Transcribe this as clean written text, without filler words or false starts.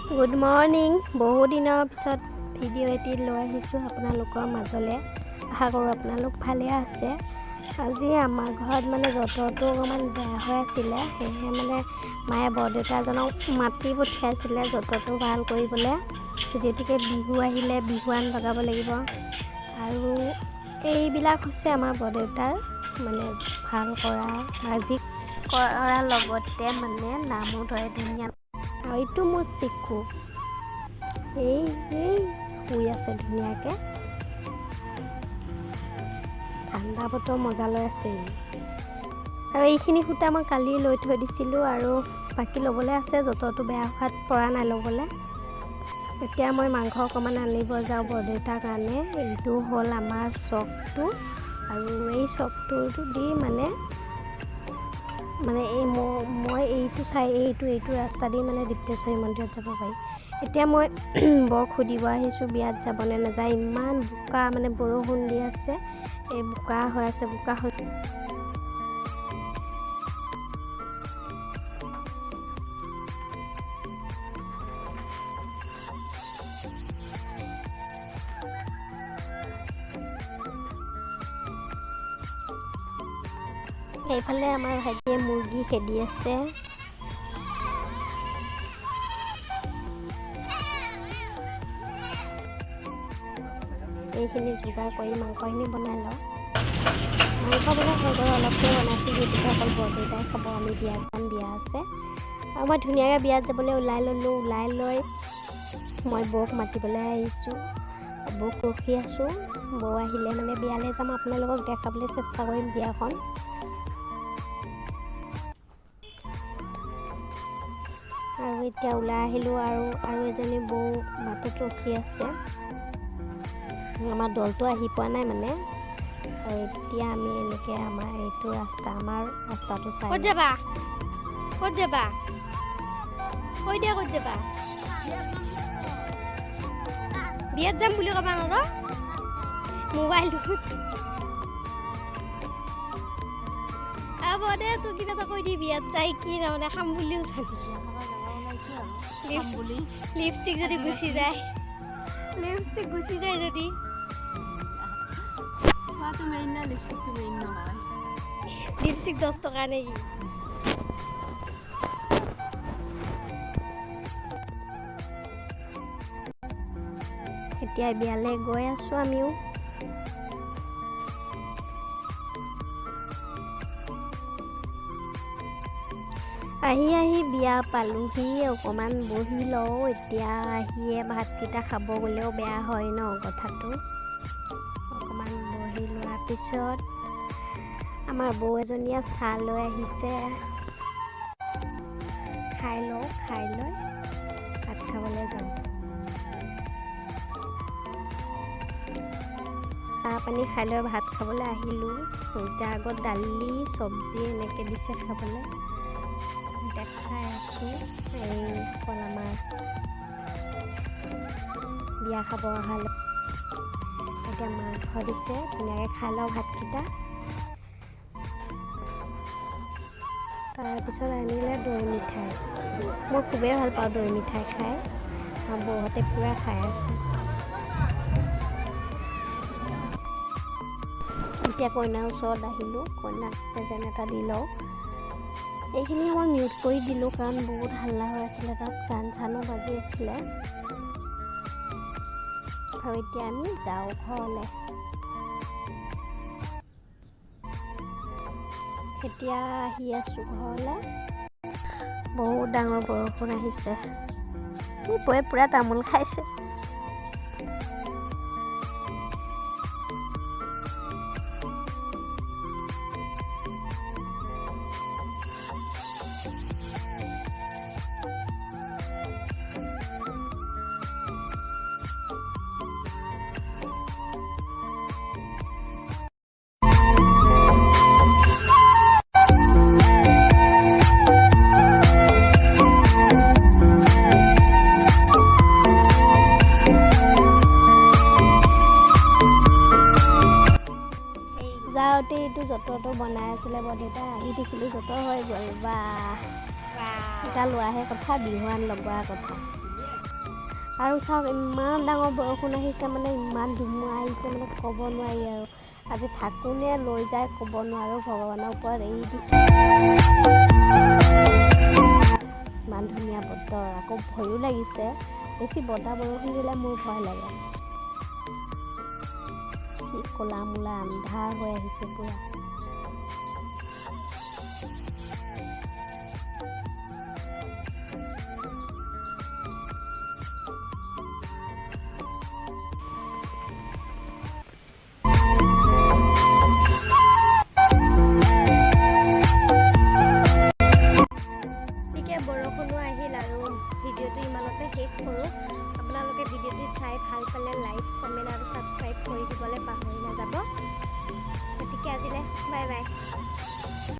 Good morning. বহু দিনৰ পিছত ভিডিঅ' এটি লৈ আহিছোঁ আপোনালোকৰ মাজলৈ। আশা কৰোঁ আপোনালোক ভালে আছে। আজি আমাৰ ঘৰত মানে যঁতৰটো অকণমান বেয়া হৈ আছিলে, সেয়েহে মানে মায়ে বৰদেউতাজনক মাতি পঠিয়াইছিলে যঁতৰটো ভাল কৰিবলৈ। যিহেতুকে বিহু আহিলে বিহুৱান লগাব লাগিব। আৰু এইবিলাক হৈছে আমাৰ বৰদেউতাৰ মানে ভাল কৰা ভাজি কৰাৰ লগতে মানে নামো ধৰে ধুনীয়া। আৰু এইটো মোৰ চিকু, এই এই শুই আছে ধুনীয়াকৈ, ঠাণ্ডা বতৰ মজা লৈ আছে। আৰু এইখিনি সূতা মই কালি লৈ থৈ দিছিলোঁ আৰু বাকী ল'বলৈ আছে, যঁতৰটো বেয়া হোৱাত পৰা নাই ল'বলৈ। এতিয়া মই মাংস অকণমান আনিব যাওঁ বৰদেউতাৰ কাৰণে। এইটো হ'ল আমাৰ চকটো, আৰু এই চকটো দি মানে মানে এই মই এইটো চাই এইটো এইটো ৰাস্তা দি মানে দীপ্তেশ্বৰী মন্দিৰত যাব পাৰি। এতিয়া মই বৌক সুধিব আহিছোঁ বিয়াত যাবনে নাযায়। ইমান বোকা, মানে বৰষুণ দি আছে, এই বোকা হৈ আছে, বোকা হৈ এইফালে আমাৰ ভাইটিয়ে মুৰ্গী খেদি আছে। এইখিনি যোগাৰ কৰি মাংসখিনি বনাই লওঁ। মাংস বনাই হৈ গ'ল, অলপকৈ বনাইছোঁ যিহেতুকে অকল বৰদেউতাই খাব, আমি বিয়াত যাম, বিয়া আছে। আৰু মই ধুনীয়াকৈ বিয়াত যাবলৈ ওলাই ল'লোঁ। ওলাই লৈ মই বৌক মাতিবলৈ আহিছোঁ, বৌক ৰখি আছোঁ। বৌ আহিলে মানে বিয়ালৈ যাম, আপোনালোকক দেখাবলৈ চেষ্টা কৰিম বিয়াখন। আৰু এতিয়া ওলাই আহিলোঁ আৰু আৰু এজনী বৌ বাটত ৰখি আছে, আমাৰ দলটো আহি পোৱা নাই মানে। আৰু এতিয়া আমি এনেকৈ আমাৰ এইটো ৰাস্তা, আমাৰ ৰাস্তাটো চাই। ক'ত যাবা, ক'ত যাবা কৈ দিয়া, ক'ত যাবা? বিয়াত যাম বুলি ক'বা নোৱাৰ? মোবাইলটো হ'ব দে, তোৰ কিবা এটা কৈ দি। বিয়াত যাই কি তাৰমানে খাম বুলিও জানি লিপষ্টিক যদি গুচি যায়, লিপষ্টিক গুচি যায় যদি। লিপষ্টিক 10 টকা নেকি? এতিয়া বিয়ালৈ গৈ আছোঁ আমিও। আহি আহি বিয়া পালোহি, অকণমান বহি লওঁ। এতিয়া আহিয়ে ভাতকেইটা খাব গ'লেও বেয়া হয় ন কথাটো। অকণমান বহি লোৱাৰ পিছত আমাৰ বৌ এজনীয়ে চাহ লৈ আহিছে, খাই লওঁ, খাই লৈ ভাত খাবলৈ যাওঁ। চাহ পানী খাই লৈ ভাত খাবলৈ আহিলোঁ। এতিয়া আগত দালি চব্জি এনেকৈ দিছে খাবলৈ, এতিয়া খাই আছোঁ। এইসকল আমাৰ বিয়া খাব অহা। এতিয়া মাংস দিছে, ধুনীয়াকৈ খাই লওঁ ভাতকেইটা। তাৰপিছত আনিলে দৈ মিঠাই। মই খুবেই ভাল পাওঁ দৈ মিঠাই খাই, আৰু বৌহঁতে পূৰা খাই আছে। এতিয়া কইনাৰ ওচৰত আহিলোঁ, কইনাক প্ৰেজেণ্ট এটা দি লওঁ। এইখিনি সময় মিউট কৰি দিলোঁ কাৰণ বহুত হাল্লা হৈ আছিলে, তাত গান চানো বাজি আছিলে। আৰু এতিয়া আমি যাওঁ ঘৰলৈ। এতিয়া আহি আছোঁ ঘৰলৈ। বহুত ডাঙৰ বৰষুণ আহিছে, বৌয়ে পূৰা তামোল খাইছে। যাওঁতে এইটো যঁতৰটো বনাই আছিলে বৰদেউতা, আহি দেখিলোঁ যঁতৰ হৈ গ'ল। বা, সূতা লোৱাহে কথা, বিহুৱান লগোৱাৰ কথা। আৰু চাওক ইমান ডাঙৰ বৰষুণ আহিছে, মানে ইমান ধুমুহা আহিছে, মানে ক'ব নোৱাৰি আৰু। আজি থাকোঁ নে লৈ যায় ক'ব নোৱাৰোঁ, ভগৱানৰ ওপৰত এৰি দিছোঁ। ইমান ধুনীয়া বতৰ, আকৌ ভয়ো লাগিছে। বেছি বতাহ বৰষুণ দিলে মোৰ ভয় লাগে। কি ক'লা মূলা আন্ধাৰ হৈ আহিছে পূৰা।